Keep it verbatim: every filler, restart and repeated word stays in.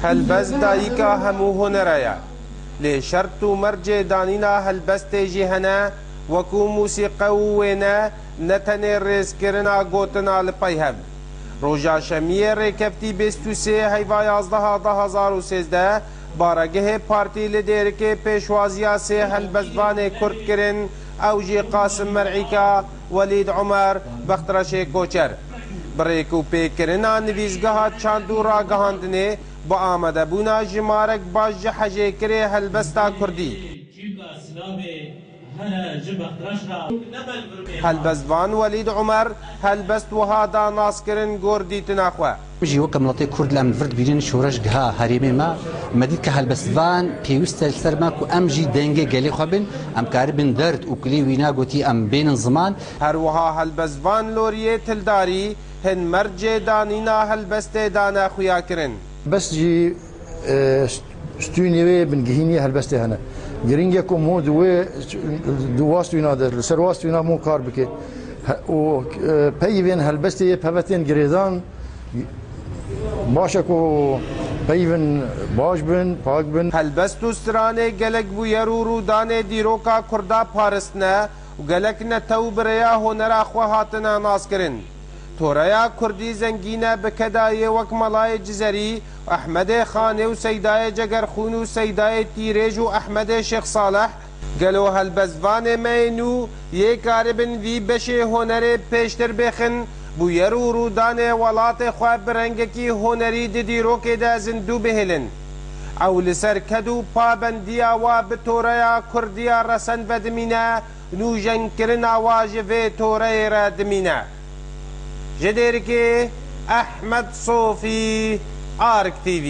Helbest dayika hemû hunera ye. Lê şert û mercê danîna helbestê jî hene, wekû mûsîqe û wêne, ne tenê rêzkirina gotina li pey hev. Roja Şemiyê rêkeftî bîst û sê heyva yazdeha du hezar û sêzdeh, baregehê partî li Dêrikê pêşwaziya sê helbestvanê Kurd kirin, ew jî Qasim Mer'îka, Welîd Omer, Bextreşê Koçer. Bi rêk û pêkirina nivîsgeha çand û ragihandinê, bi amadebûna jimarek baş ji hejêkirê helbesta kurdî. Çîka silavê here ji Bextreş re. Helbestvan Welîd Omer helbest wiha da naskirin gor dîtina xwe. Em jî weke miletê Kurd li em vir dibînin şoreşgeha herêmê me. Me dît ke helbestvan pêwîst e li ser me ku em jî dengê gelê xwe bin. Em karibin derd û kulî wîna gotî em bênin ziman. Her wiha helbestvan Loriyê Tildarî hin mercê danîna helbestê dane xuyakirin. Bes jî, e, st-, stûnê wê bingehînî helbestê hene. Giring e ku mo di wê, di wa stûna de, li ser wa stûna mo kar bike. He, û, e, peyvên helbestê yê pevetên girêdan baş e ku peyvên baş bin, pak bin. Helbest û stranê gelek bûyer û rûdanê dîroka Kurda paristine û gelek netew bi rêya honera xwe hatine naskirin. Toreya Kurdî zengîn e bi kedayê wek Melayê Cizerî, Ehmedê Xanê û Seydayê Cegerxûn û Seydayê Tîrêj û Ehmedê Şêx Saleh. Gelo helbestvanê me yê nû yê karibin vî beşê honerê pêştir bêxin, bûyer û rûdanê welatê xwe bi rengekî honerî di dîrokê de zindû bihêlin? Ew li ser ked û pabendiya wa bi toreya Kurdiya resen vedimîne, nûjenkirina wa ji vê toreyê re dimîne. Ji Dêrikê Ehmed Sofî, Ark T V.